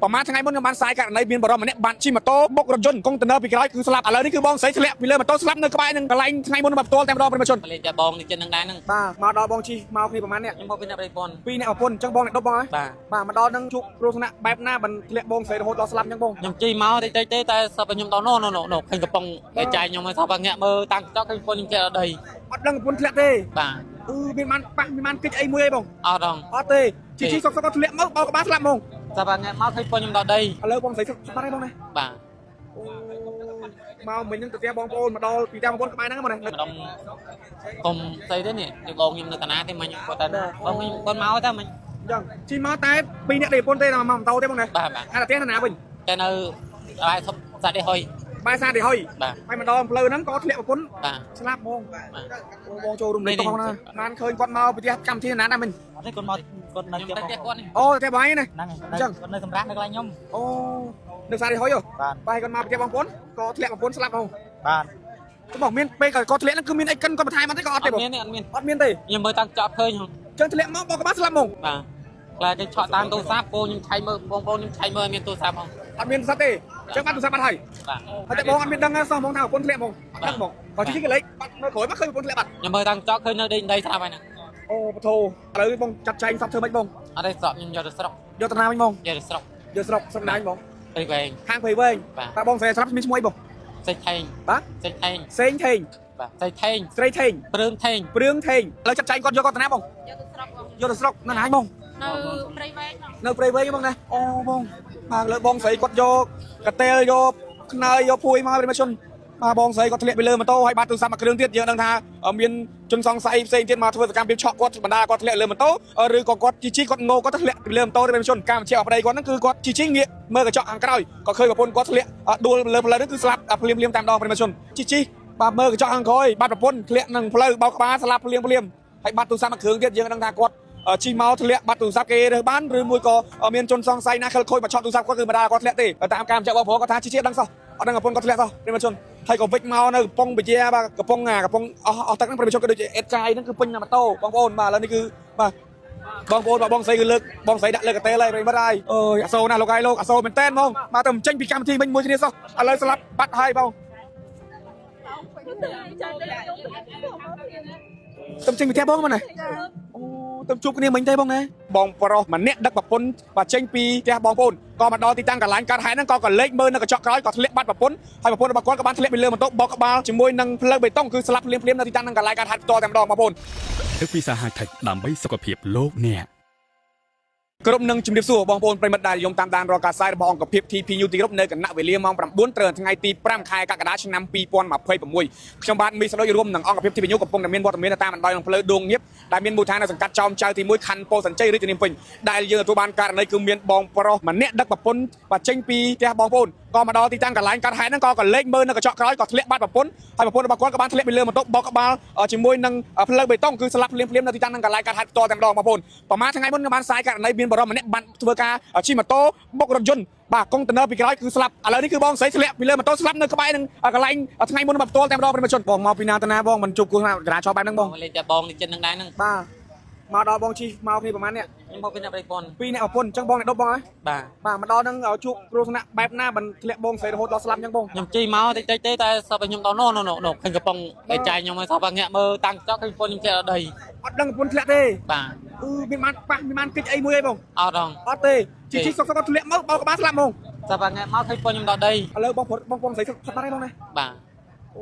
ប្រហែលថ្ងៃមុនខ្ញុំបានផ្សាយករណីមានបរិមម្នាក់បានជិះម៉ូតូបុករថយន្តកុងតឺន័រពីក្រោយគឺស្លាប់ឥឡូវនេះគឺបងស្រីធ្លាក់ពីលើម៉ូតូស្លាប់នៅក្បែរនឹងកន្លែងថ្ងៃមុនមកផ្ទាល់តែម្ដងប្រិមជន លេងតែបងនេះចិត្តនឹងដែរហ្នឹង បាទមកដល់បងជិះមកគ្នាប្រហែលអ្នក ខ្ញុំមកពីអ្នកប្រពន្ធ ពីរអ្នកប្រពន្ធអញ្ចឹងបងអ្នកដប់បងហើយ បាទ បាទមកដល់នឹងជួបគ្រោះថ្នាក់បែបណាបានធ្លាក់បងស្រីរហូតដល់ស្លាប់អញ្ចឹងបង ខ្ញុំជិះមកតិចតិចទេតែសពខ្ញុំដល់នោះនោះនោះឃើញកំប៉ុងតែចាយខ្ញុំឲ្យសពងាក់មើលតាំងចောက်ឃើញប្រពន្ធខ្ញុំធ្លាក់ដល់ដី អត់ដឹងប្រពន្ធធ្លាក់ទេ បាទ អឺមានបានប៉ះមានបានគិចអីមួយអីបង អត់ដង អត់ទេជិះជិះសុកសុកក៏ធ្លាក់មកបោកក្បាលស្លាប់ហ្មង សពងាក់មកឃើញប្រពន្ធខ្ញុំដល់ដី ឥឡូវបងស្រីស្លាប់ហើយបងណា បាទ អូមកមិញហ្នឹងទៅផ្ទះបងប្អូនមកដល់ពីផ្ទះបងប្អូនក្បែរហ្នឹងមកណា ម្ដុំកុំស្អីទេនេះបងខ្ញុំនៅតាណាទេមិញគាត់តែបងខ្ញុំគាត់មកតែមិញ អញ្ចឹងជិះមកតែពីរអ្នកដេប្រពន្ធទេមកម៉ូតូទេបងណា បាទបាទ អាតែផ្ទះនៅណាវិញ តែនៅបាយសុបសាច់ហុយ បាយសាទីហុយ បាទ ហើយមកដល់ផ្លូវហ្នឹងក៏ធ្លាក់ប្រពន្ធ បាទ ស្លាប់ហ្មង បាទ អូបងចូលរួមលេងតុកបងណាបានឃើញគាត់មកពីផ្ទះកម្មវិធីណាដែរមិញ អត់ទេគាត់មកគាត់នៅ ខ្ញុំ ផ្ទះ ទៅផ្ទះគាត់នេះ អូផ្ទះបងឯងណា ហ្នឹងហើយគាត់នៅសម្រាប់នៅកន្លែងខ្ញុំ អូនៅសាទីហុយហ៎ បាទ បាយគាត់មកពីផ្ទះបងប្អូនក៏ធ្លាក់ប្រពន្ធស្លាប់ហ្មង បាទ បងមានពេលក៏ធ្លាក់ហ្នឹងគឺមានអីកិនគាត់បន្ថែមអត់ទេក៏អត់ អ ទេបង ត់មានទេអត់មាន អត់មានទេ ខ្ញុំមើលតាំងចောက်ឃើញ ចឹងធ្លាក់មកបងក្បាលស្លាប់ហ្មង បាទខ្លាចគេឆក់តាមទូរស័ព្ទពូខ្ញុំឆៃមើលបងប្អូនខ្ញុំឆៃមើលមានទូរស័ព្ទហង អត់មានទូរស័ព្ទទេចឹងបាត់ទូរស័ព្ទបាត់ហើយ បាទ ហើយតែបងអត់មានដឹងសោះហ្មងថាប្រពន្ធធ្លាក់ហ្មងអត់ដឹងហ្មងក៏ជិះកលេចបាត់នៅក្រោយមកឃើញប្រពន្ធធ្លាក់បាត់ ខ្ញុំមើលតាំងចောက်ឃើញនៅដីដីស្រាប់ហើយហ្នឹង អូបធោឥឡូវបងចាត់ចែងសពធ្វើម៉េចបង អត់ទេស្រុកខ្ញុំយកទៅស្រុក យកតាណាវិញបង យកទៅស្រុក យកស្រុកស្រុកណាវិញបង ព្រៃវែង ខាងព្រៃវែង បាទ តើបងស្រីស្រាប់មានឈ្មោះអីបង សេចថេង បាទ សេចថេង សេងថេង បាទសេចថេង ស្រីថេង ព្រឿងថេង ព្រឿងថេងឥឡូវចាត់ចែងគាត់យកគាត់តាណាបង យកទៅស្រុកបង យកទៅស្រុកនៅណាឯងបង នៅព្រៃវែងបង នៅព្រៃវែងបងណាអូបងបាទលើបងស្រីគាត់យកកតេលយកខ្នើយយកភួយមកប្រិមជនបាទបងស្រីគាត់ធ្លាក់ពីលើម៉ូតូហើយបាត់ទូរស័ព្ទមួយគ្រឿងទៀតយើងដឹងថាមានជនសង្ស័យផ្សេងទៀតមកធ្វើសកម្មភាពឆក់គាត់បណ្ដាគាត់ធ្លាក់លើម៉ូតូឬក៏គាត់ជីជីគាត់ងោគាត់ធ្លាក់ពីលើម៉ូតូប្រិមជនការបញ្ជាក់ប្តីគាត់ហ្នឹងគឺគាត់ជីជីងាកមើលកញ្ចក់ខាងក្រោយក៏ឃើញប្រពន្ធគាត់ធ្លាក់ដួលលើផ្លូវហ្នឹងគឺស្លាប់ភ្លាមភ្លាមតែម្ដងប្រិមជនជីជីបាទមើលកញ្ចក់ខាងក្រោយបាត់ប្រពន្ធធ្លាក់នឹងផ្លូវបោកក្បាលស្លាប់ភ្លាមភ្លាមហើយបាត់ទូរស័ព្ទមួយគ្រឿងទៀតយើងដឹងថាគាត់ ជីមកធ្លាក់បាត់ទូរស័ព្ទគេរើសបានឬមួយក៏មានជនសង្ស័យណាខិលខូចមកឆក់ទូរស័ព្ទគាត់គឺមិនដាគាត់ធ្លាក់ទេតាមការបញ្ជាក់បងប្រុសគាត់ថាជីជីដឹងសោះអត់ដឹងប្រពន្ធគាត់ធ្លាក់សោះប្រិមជនហើយក៏វិចមកនៅកំពង់វិជាបាទកំពង់អាកំពង់អស់អស់ទឹកហ្នឹងប្រិមជនក៏ដូចជាអេតចាយហ្នឹងគឺពេញម៉ូតូបងប្អូនបាទឥឡូវនេះគឺបាទបងប្អូនបាទបងស្រីគឺលើកបងស្រីដាក់លើកតេលហើយប្រិមត្តហើយអើយអាសូរណាស់លោកហើយលោកអាសូរមែនតើហ្មងបាទទៅចេញពីកម្មវិធីវិញមួយគ្នាសោះឥឡូវស្លាប់បាត់ហើយបងទៅចេញពីផ្ទះបងមកណាអូទៅជួបគ្នាមិញទេបងណាបងប្រុសម្នាក់ដឹកប្រពន្ធបាទចេញពីផ្ទះបងប្អូនក៏មកដល់ទីតាំងកន្លែងកើតហេតុហ្នឹងក៏កលេចមើលនៅកញ្ចក់ក្រោយក៏ធ្លាក់បាត់ប្រពន្ធហើយប្រពន្ធរបស់គាត់ក៏បានធ្លាក់ពីលើម៉ូតូបោកក្បាលជាមួយនឹងផ្លូវបេតុងគឺស្លាប់ភ្លាមៗនៅទីតាំងហ្នឹងកន្លែងកើតហេតុផ្ទាល់តែម្ដងបងប្អូន ទឹកពិសាហាយថិចដើម្បីសុខភាពលោកអ្នក គ្រប់នឹងជំរាបសួរបងប្អូនប្រិមិត្តដែលនិយមតាមដានរាល់ការផ្សាយរបស់អង្គភាព TPU ទីគ្រប់នៅគណៈវេលាម៉ោង9ត្រូវថ្ងៃទី5ខែកក្កដាឆ្នាំ2026ខ្ញុំបាទមីសដូចរួមនឹងអង្គភាព TPU កំពុងតែមានវត្តមាននៅតាមបណ្ដោយផ្លូវដួងងៀបដែលមានមូលដ្ឋាននៅសង្កាត់ចោមចៅទី1ខណ្ឌពោធិ៍សែនជ័យរាជធានីភ្នំពេញដែលយើងទទួលបានករណីគឺមានបងប្រុសម្នាក់ដឹកប្រពន្ធបាទចេញពីផ្ទះបងប្អូនក៏មកដល់ទីតាំងកន្លែងកើតហេតុហ្នឹងក៏កលេចមើលនៅកញ្ចក់ក្រោយក៏ធ្លាក់បាត់ប្រពន្ធហើយប្រពន្ធរបស់គាត់ក៏បានធ្លាក់ពីលើម៉ូតូបោកក្បាលជាមួយនឹងផ្លូវបេតុងគឺស្លាប់ភ្លាមៗនៅទីតាំងហ្នឹងកន្លែងកើតហេតុផ្ទាល់តែម្ដងបងប្អូនប្រហែលថ្ងៃមុនខ្ញុំបានផ្សាយករណីមានបរិមម្នាក់បានធ្វើការជិះម៉ូតូបុករថយន្តបាទកុងតឺន័រពីក្រោយគឺស្លាប់ឥឡូវនេះគឺបងស្រីធ្លាក់ពីលើម៉ូតូស្លាប់នៅក្បែរនឹងកន្លែងថ្ងៃមុនមកផ្ទាល់តែម្ដងប្រិមជនបងមកពីណាទៅណាបងមិនជួបគូចរាចរណ៍បែបហ្នឹងបង លេងតែបងនេះចិត្តនឹងដែរហ្នឹង បាទមកដល់បងជិះមកគ្នាប្រហែលអ្នក ខ្ញុំមកពីអ្នកប្រពន្ធ ពីរអ្នកប្រពន្ធអញ្ចឹងបងអ្នកដប់បងហើយ បាទ បាទមកដល់ហ្នឹងជួបគ្រោះថ្នាក់បែបណាបានធ្លាក់បងស្រីរហូតដល់ស្លាប់អញ្ចឹងបង ខ្ញុំជិះមកតិចតិចទេតែសពខ្ញុំដល់នោះនោះនោះឃើញកំប៉ុងតែចាយខ្ញុំឲ្យសពងាក់មើលតាំងចောက်ឃើញប្រពន្ធខ្ញុំធ្លាក់ដល់ដី អត់ដឹងប្រពន្ធធ្លាក់ទេ បាទ អឺមានបានប៉ះមានបានគិចអីមួយអីបង អត់ដង អត់ទេជីជីសុកសុកគាត់ធ្លាក់មកបោកក្បាលស្លាប់ហ្មង សពងាក់មកឃើញប្រពន្ធខ្ញុំដល់ដី ឥឡូវបងប្រុសបងបងស្រីស្លាប់បាត់ហើយបងណា បាទ អូ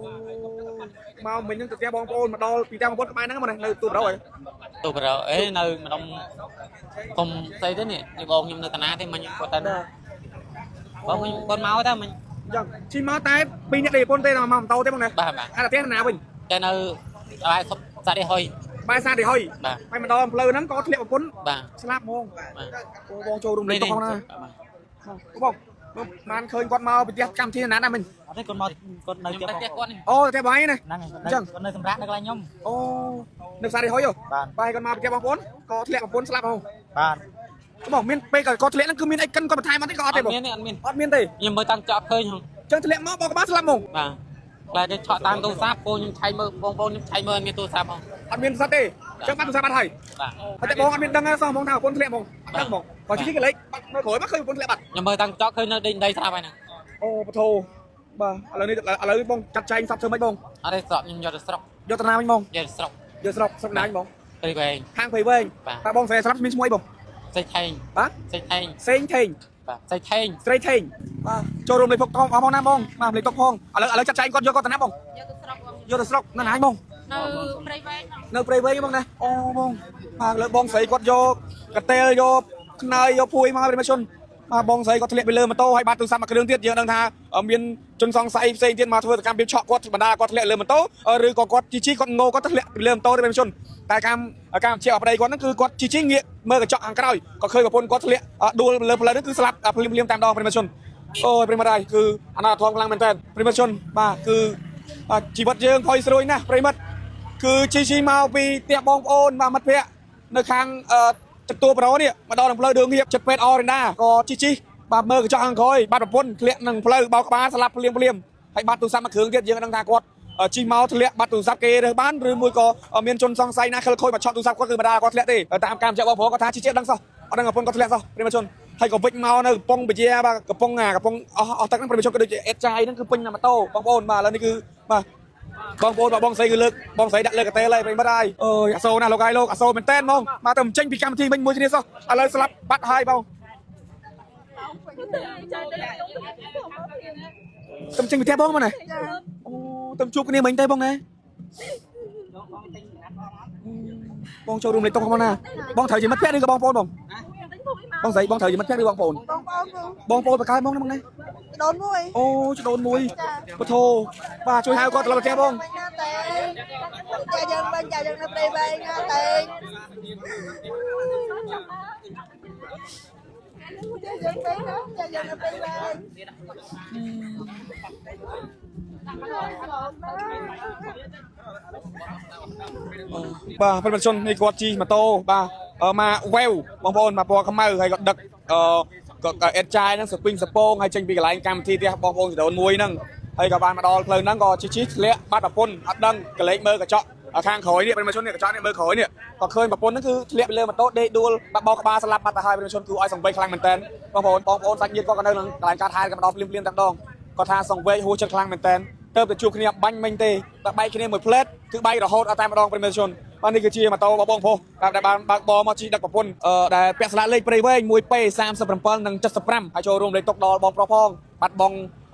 មកមិញហ្នឹងទៅផ្ទះបងប្អូនមកដល់ពីផ្ទះបងប្អូនក្បែរហ្នឹងមកណានៅទូបរោហើយ ទូប្រអេនៅម្ដុំកុំស្អីទេនេះបងខ្ញុំនៅតាណាទេមិញគាត់តែបងខ្ញុំគាត់មកតែមិញ អញ្ចឹងជិះមកតែពីរអ្នកដេប្រពន្ធទេមកម៉ូតូទេបងណា បាទបាទ អាតែផ្ទះណាវិញ តែនៅបាយសុបសាច់ហុយ បាយសាទីហុយ បាទ ហើយមកដល់ផ្លូវហ្នឹងក៏ធ្លាក់ប្រពន្ធ បាទ ស្លាប់ហ្មង បាទ អូបងចូលរួមលេងតុកផងណាបងបងបានឃើញគាត់មកពីផ្ទះកម្មវិធីណាដែរមិញ អត់ទេគាត់មកគាត់នៅ ខ្ញុំ ផ្ទះ ទៅផ្ទះគាត់នេះ អូផ្ទះបងឯងណា ហ្នឹងហើយគាត់នៅសម្រាប់នៅកន្លែងខ្ញុំ អូនៅផ្សារទីហុយហ៎ បាទ បាយគាត់មកពីផ្ទះបងប្អូនក៏ធ្លាក់ប្រពន្ធស្លាប់ហ្មង បាទ បងមានពេលក៏គាត់ធ្លាក់ហ្នឹងគឺមានអីកិនគាត់បន្ថែមអត់ទេក៏អត់ អត់ ទេបង មានទេអត់មាន អត់មានទេ ខ្ញុំមើលតាំងចောက်ឃើញហង ចឹងធ្លាក់មកបោកក្បាលស្លាប់ហ្មង បាទខ្លាចគេឆក់តាមទូរស័ព្ទពូខ្ញុំឆៃមើលបងប្អូនខ្ញុំឆៃមើលមានទូរស័ព្ទហង អត់មានទូរស័ព្ទទេអញ្ចឹងបាត់ទូរស័ព្ទបាត់ហើយ បាទ ហើយតែបងអត់មានដឹងសោះហ្មងថាប្រពន្ធធ្លាក់ហ្មងអត់ដឹងហ្មងគាត់ជិះកលេចបាត់មើលក្រោយមកឃើញប្រពន្ធធ្លាក់បាត់ ខ្ញុំមើលតាំងចောက်ឃើញនៅដេញដីស្រាប់ហើយហ្នឹង អូបធោបាទឥឡូវនេះឥឡូវបងចាត់ចែងសពធ្វើម៉េចបង អត់ទេស្រុកខ្ញុំយកទៅស្រុក យកតាណាវិញបង យកទៅស្រុក យកស្រុកស្រុកណាវិញបង ព្រៃវែង ខាងព្រៃវែង បាទ តើបងស្រីស្រាប់មានឈ្មោះអីបង សេចថេង បាទ សេចថេង សេងថេង បាទសេចថេង ស្រីថេងបាទចូលរួមលេខពុកតងអស់បងណាបងបាទលេខតុកផងឥឡូវឥឡូវចាត់ចែងគាត់យកគាត់តាណាបង យកទៅស្រុកបង យកទៅស្រុកនៅណាបង នៅព្រៃវែង នៅព្រៃវែងបងណាអូបងបាទលើបងស្រីគាត់យកកតេលយកខ្នើយយកភួយមកប្រិមជនបាទបងស្រីគាត់ធ្លាក់ពីលើម៉ូតូហើយបាត់ទូរស័ព្ទមួយគ្រឿងទៀតយើងដឹងថាមានជនសង្ស័យផ្សេងទៀតមកធ្វើសកម្មភាពឆក់គាត់បណ្ដាគាត់ធ្លាក់លើម៉ូតូឬក៏គាត់ជីជីគាត់ងោគាត់ធ្លាក់ពីលើម៉ូតូទេប្រិមជនតែកម្មកម្មជាប្តីគាត់ហ្នឹងគឺគាត់ជីជីងាកមើលកញ្ចក់ខាងក្រោយក៏ឃើញប្រពន្ធគាត់ធ្លាក់ដួលលើផ្លូវហ្នឹងគឺស្លាប់ភ្លាមភ្លាមតែម្ដងប្រិមជនអូយប្រិមត្តហើយគឺអនាធមខ្លាំងមែនតើប្រិមជនបាទគឺជីវិតយើងផុយស្រួយណាស់ប្រិមត្ត គឺជីជីមកពីផ្ទះបងប្អូនបាទមិត្តភ័ក្តិនៅខាងអឺទទួលប្រូនេះមកដល់នឹងផ្លូវរឿងហៀបចិត្តពេទ្យអរិណាក៏ជីជីបាទមើលកញ្ចក់ខាងក្រោយបាត់ប្រពន្ធធ្លាក់នឹងផ្លូវបោកក្បាលស្លាប់ភ្លាមភ្លាមហើយបាត់ទូរស័ព្ទមួយគ្រឿងទៀតយើងមិនដឹងថាគាត់ជីមកធ្លាក់បាត់ទូរស័ព្ទគេរើសបានឬមួយក៏មានជនសង្ស័យណាខិលខូចមកឆក់ទូរស័ព្ទគាត់គឺមិនដាគាត់ធ្លាក់ទេតាមការបញ្ជាក់បងប្អូនគាត់ថាជីជីអត់ដឹងសោះអត់ដឹងប្រពន្ធគាត់ធ្លាក់សោះប្រិមជនហើយក៏វិចមកនៅកំពង់ពជាបាទកំពង់អាកំពង់អស់អស់ទឹកហ្នឹងប្រិមជនក៏ដូចជាអេតចាយហ្នឹងគឺពេញម៉ូតូបងប្អូនបាទឥឡូវនេះគឺបាទ បងប្អូនបងស្រីគឺលើកបងស្រីដាក់លើកតេលហើយប្រិមិត្តហើយអើយអាសូរណាស់លោកហើយលោកអាសូរមែនតែនហ្មងមកទៅចេញពីកម្មវិធីវិញមួយគ្នាសោះឥឡូវស្លាប់បាត់ហើយបងទៅចេញពីផ្ទះបងមកណាអូទៅជួបគ្នាមិញទេបងណាបងចូលរួមលេខតុកបងណាបងត្រូវជាមិត្តភក្តិឬក៏បងប្អូនបងបងស្រីបងត្រូវជាមិត្តភក្តិឬបងប្អូន បងប្អូនបង បងប្អូនបកកើតមកណាបងណា ដូនមួយ អូចដូនមួយពធោបាទជួយហៅគាត់ត្រឡប់ទៅផ្ទះបង វិញណាតែចាយើងវិញចាយើងនៅព្រៃវែងណាតែចាយើងវិញណាចាយើងនៅព្រៃវែង បាទប្រិយមិត្តជននេះគាត់ជិះម៉ូតូបាទមកវ៉េវបងប្អូនមកពណ៌ខ្មៅហើយក៏ដឹកអឺក៏អេតចាយហ្នឹងសពីងសពងហើយចេញពីកន្លែងកម្មវិធីផ្ទះបងប្អូនចដូនមួយហ្នឹងហើយក៏បានមកដល់ផ្លូវហ្នឹងក៏ជិះជិះធ្លាក់បាត់ប្រពន្ធអត់ដឹងកលេចមើលកញ្ចក់ខាងក្រោយនេះប្រិយមិត្តជននេះកញ្ចក់នេះមើលក្រោយនេះក៏ឃើញប្រពន្ធហ្នឹងគឺធ្លាក់ពីលើម៉ូតូដេកដួលបាក់បោកក្បាលស្លាប់បាត់ទៅហើយប្រិយមិត្តជនគឺឲ្យសង្វេគខ្លាំងមែនតើបងប្អូនបងប្អូនសាច់ញាតិគាត់ក៏នៅនឹងកន្លែងកើតហេតុក៏មកដល់ភ្លាមភ្លាមតែម្ដងគាត់ថាសង្វេគហួសចិត្តខ្លាំងមែនតើទៅទៅជួបគ្នាបាញ់មិញទេតែបែកគ្នាមួយផ្លែតគឺបែករហូតអត់តែម្ដងប្រិយមិត្តជនបាទនេះគឺជាម៉ូតូរបស់បងប្រុសបាទដែលបានបើកបរមកជិះដឹកប្រពន្ធដែលពាក់ស្លាកលេខព្រៃវែង 1P37 និង75ហើយចូលរួមលេខតុកដល់បងប្រុសផងបាត់បង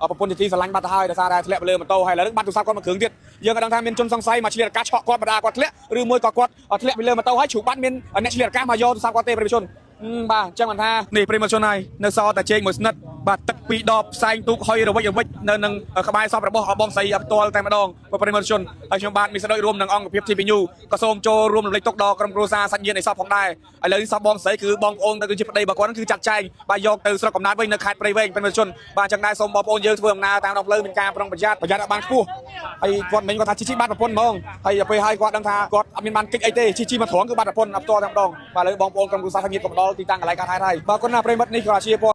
ប្រពន្ធជាទីស្រឡាញ់បាត់ទៅហើយដោយសារតែធ្លាក់ទៅលើម៉ូតូហើយឥឡូវនេះបាត់ទូរស័ព្ទគាត់មួយគ្រឿងទៀតយើងក៏ដឹងថាមានជនសង្ស័យមកឆ្លៀតឱកាសឆក់គាត់បដាគាត់ធ្លាក់ឬមួយក៏គាត់ធ្លាក់ពីលើម៉ូតូហើយជ្រុះបាត់មានអ្នកឆ្លៀតឱកាសមកយកទូរស័ព្ទគាត់ទេប្រិយជនបាទអញ្ចឹងបានថានេះប្រិយជនហើយនៅសល់តែជែកមួយស្និតបាទទឹកពីរដបផ្សែងទូកហុយរវិចរវិចនៅនឹងក្បែរសពរបស់បងស្រីផ្ទាល់តែម្ដងប្រិយជនហើយខ្ញុំបាទមានស្ដុយរួមនឹងអង្គភាព TPU ក៏សូមចូលរួមរំលែកទុកដល់ក្រុមគ្រួសារសាច់ញាតិនៃសពផងដែរឥឡូវនេះសពបងស្រីគឺបងប្អូនទៅគឺជាប្តីរបស់គាត់គឺចាត់ចែងបាទយកទៅស្រុកកំណើតវិញនៅខេត្តព្រៃវែងប្រិយជនបាទអញ្ចឹងដែរសូមបងប្អូនយើងធ្វើដំណើរតាមដងផ្លូវមានការប្រុងប្រយ័ត្នប្រយ័ត្នឲ្យបានខ្ពស់ហើយគាត់មិញគាត់ថាជីជីបាត់ប្រពន្ធហ្មងហើយដល់ពេលហើយគាត់ដឹងថាគាត់អត់មានបានគិចអីទេជីជីមកត្រង់គឺបាត់ប្រពន្ធអត់ផ្ទាល់តែម្ដងបាទឥឡូវបងប្អូនក្រុមគ្រួសារសាច់ញាតិក៏មកដល់ទីតាំងកន្លែងកើតហេតុហើយបាទគុណណាប្រិយមិត្តនេះក៏ជា